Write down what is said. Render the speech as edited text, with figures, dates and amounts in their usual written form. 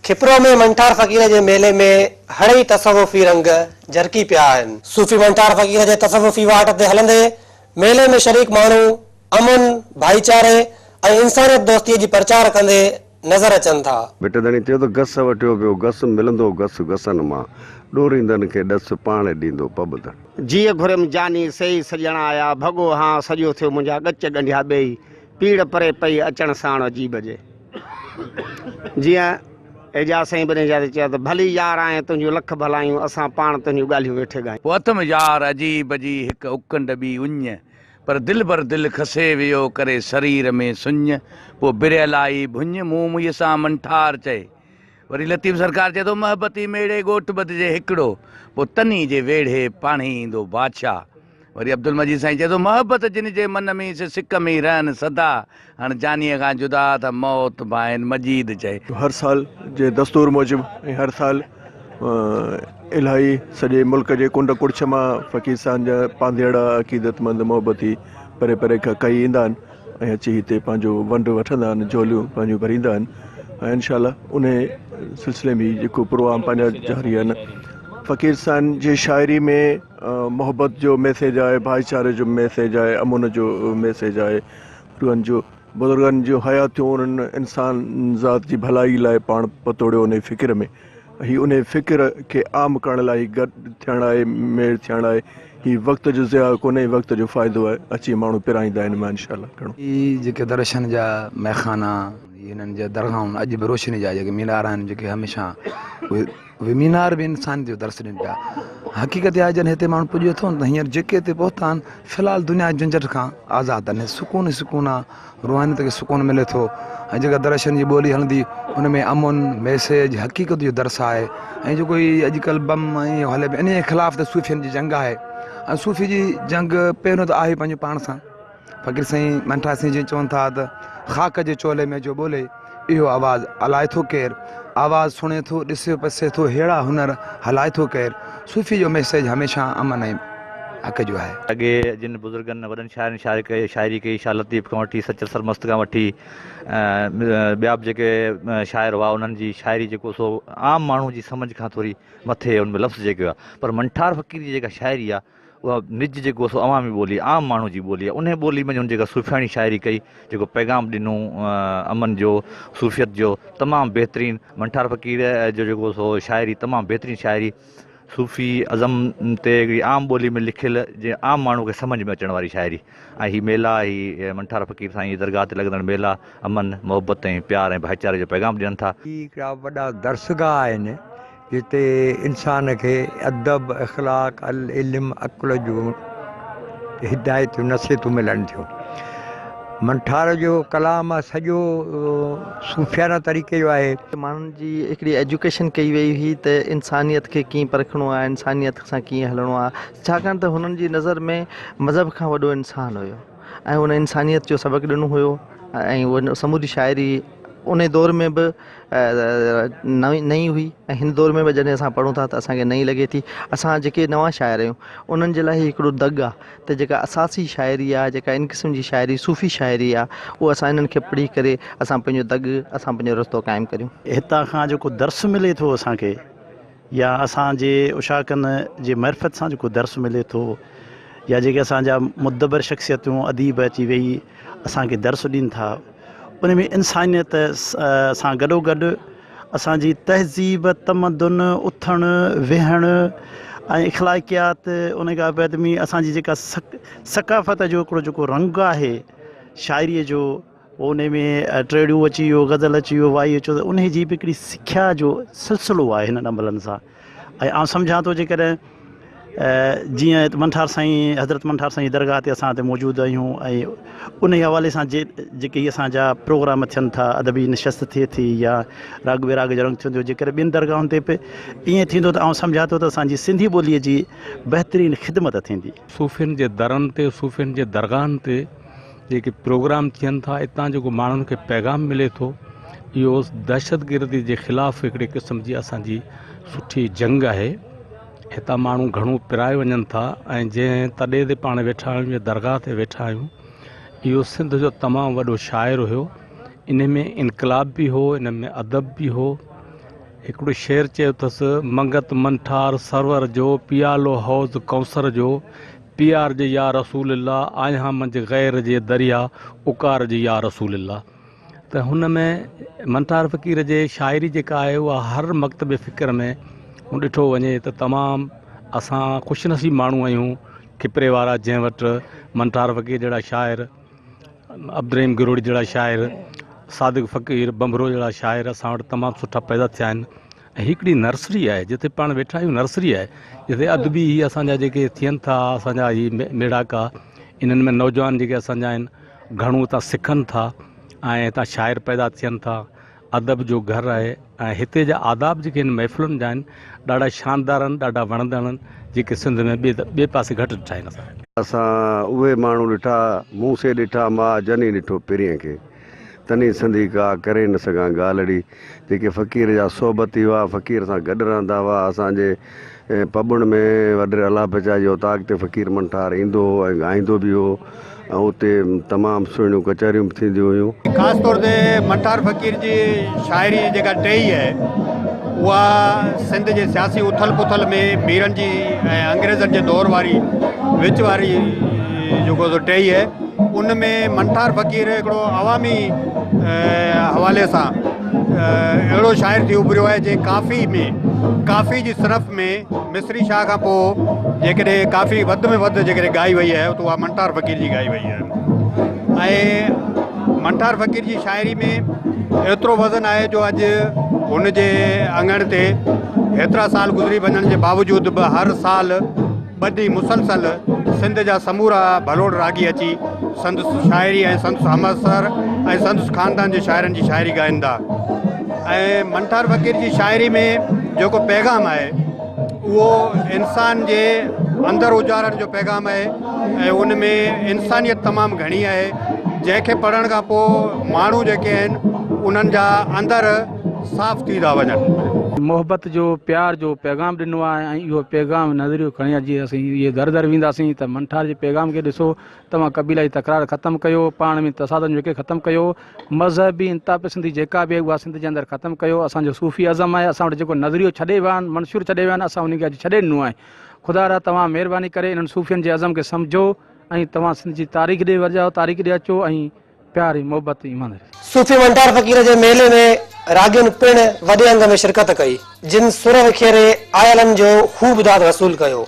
کپرو ۾ منٺار فقير جي ميلي ۾ هڙئي تصوفي رنگ جرڪي پيا آهن. صوفي منٺار فقير جي تصوفي واٽ تي هلندي ميلي ۾ شريڪ ماڻهو امن، ڀائيچاري ۽ انسانيت دوستي جي پرچار ڪندي نظر اچن ٿا. ڀٽ ڌڻي چيو ته گس وٺيو پيو گس ملندو گس گسن مان، ڏوريندن کي ڏس پاڻ ڏيندو پٻ ڌڻ. جيء گهريم جاني، سيئي سڄڻ آيا، ڀڳو هانء سڄو ٿيو منهنجا ڳچ ڳنڍيا ٻيئي، پيڙ پري پئي اچڻ ساڻ عجيب جي. جيئن اعجاز سائين بن اعجاز چيو ته ڀلي يار آهين تنهنجون لک ڀلايون اسان پاڻ تنهنجون ڳالهيون ويٺي ڳايون. پوء اٿم يار عجيب جي هڪ اڪنڊ ٻي اڃ، پر دلبر دل کسي ويو ڪري سرير ۾ سڃ، پوء برهه لائي ڀڃ، مون مئي سان منٺار چئي. وري لطيف سرڪار چئي ٿو محبتي ميڙي ڳوٺ ٻڌجي هڪڙو، پوء تني جي ويڙهي پاڻهي ايندو بادشاهه. وري عبدالمجيد سائين چئي ٿو، محبت جن جي من ۾، سي سڪ ۾ رهن سدا، هڻ جانيء کان جدا ته موت ڀائين مجيد چئي. هر سال جي دستور موجب ۽ هر سال الاهي سڄي ملڪ جي ڪنڊ ڪڙڇ مان فقير صاحب جا پانڌيئڙا عقيدتمند محبتي پري پري کان ڪهي ايندا آهن ۽ اچي هتي پنهنجو ونڊ وٺندا آهن جهوليون پنهنجون ڀريندا آهن ۽ انشاء الله انهي سلسلي ۾ جيڪو پروگرام پنهنجا جاري آهن فقير صاحب جي شاعري ۾ محبت جو ميسيج آهي، ڀائيچاري جو ميسيج آهي، امن جو ميسيج آهي، روحن جو بزرگن جون حياتيون انهن انسان ذات جي ڀلائي لاء پاڻ پتوڙيو انهي فڪر ۾ هي انهي فڪر کي عام ڪرڻ لاء هي گڏ ٿيڻ آهي ميڙ ٿيڻ آهي هي وقت جو ضياع ڪونهي وقت جو فائدو آهي اچي ماڻهو پرائيندا آهن مان انشاء الله گهڻو. هي جيڪي درشن جا مئخانا هي هنن جا درگاهون اڄ به روشني جا جيڪي مينار آهن جيڪي هميشه اهي اهي مينار به انسانيت جو درس ڏين پيا. حقيقت اها آهي جڏهن هتي ماڻهو پڄي ٿو نه ته هينئر جيڪي هتي پهتا آهن في الحال دنيا جي جهنجهٽ کان آزاد آهن. سڪون ئي سڪون آهي، روحانيت کي سڪون ملي ٿو ۽ جيڪا درشن جي ٻولي هلندي ان ۾ امن، ميسيج، حقيقت جو درس آهي ۽ جيڪو هي اڄڪلهه بم ۽ اهو هلي پيو انهيء جي خلاف ته صوفين جي جنگ آهي ۽ صوفي جي جنگ پهريون ته آهي پنهنجو پاڻ سان. فقير سائين منٺار سائين جن چون ٿا ته خاڪ جي چولي ۾ جو ٻولي اهو آواز الائي ٿو ڪير، آواز سڻي ٿو، ڏسي پسي ٿو، ههڙا هنر هلائي ٿو ڪير. صوفي جو ميسيج هميشه امن ۽ حق جو آهي. اڳي جن بزرگن وڏن شاعرن شاعري ڪئي، شاهه لطيف کان وٺي سچل سرمست کان وٺي ٻيا به جيڪي شاعر هئا انهن جي شاعري جيڪو سو عام ماڻهو جي سمجهه کان ٿوري مٿي ان ۾ لفظ جيڪي هئا پر منٺار فقير جي جيڪا شاعري آهي اها نج جيڪو سو عوامي ٻولي عام ماڻهو جي ٻولي آهي انهي ٻولي ۾ هن جيڪا صوفياڻي شاعري ڪئي جيڪو پيغام ڏنو امن جو صوفيت جو تمام بهترين منٺار فقير جو جيڪو سو شاعري تمام بهترين شاعري صوفي ازم تي هڪڙي عام ٻولي ۾ لکيل جي عام ماڻهو کي سمجهه ۾ اچڻ واري شاعري ۽ هي ميلا هي منٺار فقير سائين جي درگاهه تي لڳندڙ ميلا امن محبت ۽ پيار ۽ ڀائيچاري جو پيغام ڏين ٿا. هي هڪڙا وڏا درسگاهه آهن جتي انسان کي ادب، اخلاق، علم، عقل جون هدايتون نصيحتون ملن ٿيون. منٺار جو ڪلام سڄو صوفيانه طريقي جو آهي. ماڻهن جي هڪڙي ايجوڪيشن ڪئي وئي هئي ته انسانيت کي ڪيئن پرکڻو آهي انسانيت سان ڪيئن هلڻو آهي ڇاڪاڻ ته هنن جي نظر ۾ مذهب کان وڏو انسان هيو ۽ ان انسانيت جو سبق ڏنو هيو ۽ اها سموري شاعري ان دور ۾ به نئين هئي ۽ هن دور ۾ به جڏهن اسان پڙهون ٿا ته اسان کي نئين لڳي ٿي اسان جيڪي نوان شاعر آهيون انهن جي لاء هي هڪڙو دڳ آهي ته جيڪا اساسي شاعري آهي جيڪا ان قسم جي شاعري صوفي شاعري آهي اهو اسان انهن کي پڙهي ڪري اسان پنهنجو دڳ اسان پنهنجو رستو قائم ڪريون. هتان کان جيڪو درس ملي ٿو اسان کي يا اسان جي عشاقن جي معرفت سان جيڪو درس ملي ٿو يا جيڪي اسان جا مدبر شخصيتون اديب اچي ويهي اسان کي درس ڏين ٿا ان ۾ انسانيت سان گڏو گڏ اسان جي تهذيب تمدن اٿڻ ويهڻ ۽ اخلاقيات ان کان بعد ۾ اسان جي جيڪا ثقافت جو هڪڙو جيڪو رنگ آهي شاعريء جو پوء انهي ۾ ٽيڙيون اچي ويو، غزل اچي ويو، وائي اچي ويو ته انهي جي به هڪڙي سکيا جو سلسلو آهي هنن عملن سان ۽ آئون سمجهان ٿو جيڪڏهن جيئن منٺار سائين حضرت منٺار سائين جي درگاهه تي اسان هتي موجود آهيون ۽ انهي حوالي سان جي جيڪي هي اسان جا پروگرام ٿين ٿا ادبي نشست ٿئي ٿي يا راڳ ويراڳ جو رنگ ٿيندو جيڪڏهن ٻين درگاهن تي به ائين ٿيندو ته آئون سمجهان ٿو ته اسان جي سنڌي ٻوليء جي بهترين خدمت ٿيندي. صوفين جي درن تي صوفين جي درگاهن تي جيڪي پروگرام ٿين ٿا اتان جيڪو ماڻهن کي پيغام ملي ٿو اهو دهشتگردي جي خلاف هڪڙي قسم جي اسان جي سٺي جنگ آهي هتان ماڻهو گهڻو پرائي وڃن ٿا ۽ جنهن تڏي تي پاڻ ويٺا آهيون يا درگاهه تي ويٺا آهيون اهو سنڌ جو تمام وڏو شاعر هيو ان ۾ انقلاب به هو ان ۾ ادب به هو هڪڙو شعر چيو اٿس، منگت منٺار سرور جو، پيالو حوض ڪوثر جو، پيار جي يا رسول الله، آهيان منجهه غير جي دريا، اڪار جي يا رسول الله. ته هن ۾ منٺار فقير جي شاعري جيڪا آهي اها هر مڪتب فڪر ۾ ڏٺو وڃي ته تمام اسان خوش نصيب ماڻهو آهيون کپري وارا جنهن وٽ منٺار فقير جهڙا شاعر عبدالرحيم گروڙي جهڙا شاعر صادق فقير ڀنڀرو جهڙا شاعر اسان وٽ تمام سٺا پيدا ٿيا آهن ۽ هڪڙي نرسري آهي جتي پاڻ ويٺا آهيون نرسري آهي جتي ادبي هي اسان جا جيڪي ٿين ٿا اسان جا هي ميڙاڪا انهن ۾ نوجوان جيڪي اسان جا آهن گهڻو اتان سکن ٿا ۽ هتان شاعر پيدا ٿين ٿا ادب جو گهر آهي ۽ هتي جا آداب جيڪي هن محفلن جا آهن ڏاڍا شاندار آهن ڏاڍا وڻندڙ آهن جيڪي سنڌ ۾ ٻئي ٻئي پاسي گهٽ ڏٺا آهن اسان. اسان اهي ماڻهو ڏٺا، مون سي ڏٺا ماء جني ڏٺو پرينء کي. تني سندي ڪا ڪري نه سگهان ڳالهڙي. جيڪي فقير جا صحبتي هئا، فقير سان گڏ رهندا هئا. اسان جي پٻڻ ۾ وڏيري الله بچائي جي اوطاق تي فقير منٺار ايندو هو ۽ ڳائيندو به هو ۽ اتي تمام سهڻيون ڪچهريون به ٿينديون هيون. خاص طور تي منٺار فقير جي شاعري جي جيڪا ٽهي آهي اها سنڌ جي سياسي اٿل پٿل ۾ ميرن جي ۽ انگريزن جي دور واري وچ واري جيڪو سو ٽهي آهي. ان ۾ منٺار فقير هڪڙو عوامي حوالي سان اهڙو شاعر ٿي اڀريو آهي جنهن ڪافي ۾ ڪافي جي صنف ۾ مصري شاهه کان پوء جيڪڏهن ڪافي وڌ ۾ وڌ جيڪڏهن ڳائي وئي آهي ته اها منٺار فقير جي ڳائي وئي آهي ۽ منٺار فقير جي شاعري ۾ ايترو وزن آهي جو اڄ هن جي اڱڻ تي هيترا سال گذري وڃڻ جي باوجود به هر سال ٻه ڏينهن مسلسل سنڌ جا سمورا ڀلوڙ راڳي اچي سندس شاعري ۽ سندس همعصر ۽ سندس خاندان جي شاعرن جي شاعري ڳائين ٿا ۽ منٺار فقير جي شاعري ۾ جيڪو پيغام آهي اهو انسان جي اندر اجارڻ جو پيغام آهي ۽ ان ۾ انسانيت تمام گهڻي آهي جنهن کي پڙهڻ کان پوء ماڻهو جيڪي آهن انهن جا اندر صاف ٿي ٿا وڃن. محبت جو پيار جو پيغام ڏنو آهي ۽ اهو پيغام نظريو کڻي اڄ اسين اهي در در وينداسين ته منٺار جي پيغام کي ڏسو توهان قبيلائي تڪرار ختم ڪيو پاڻ ۾ تصادم جيڪي ختم ڪيو مذهبي انتهاپسندي جيڪا به آهي اها سنڌ جي اندر ختم ڪيو اسان جو صوفي ازم آهي اسان وٽ جيڪو نظريو ڇڏي ويا آهن منشور ڇڏي ويا آهن اسان انهي کي اڄ ڇڏي ڏنو آهي خدا را توهان مهرباني ڪري انهن صوفين جي ازم کي سمجهو ۽ توهان سنڌ جي تاريخ ڏي ورجاء تاريخ ڏي اچو ۽ پيار ۽ محبت ۽ ايمانداري. صوفي منٺار فقير جي ميلي ۾ راڳين پڻ وڏي انگ ۾ شرڪت ڪئي، جن سر وکيري آيلن جو خوب داد وصول ڪيو.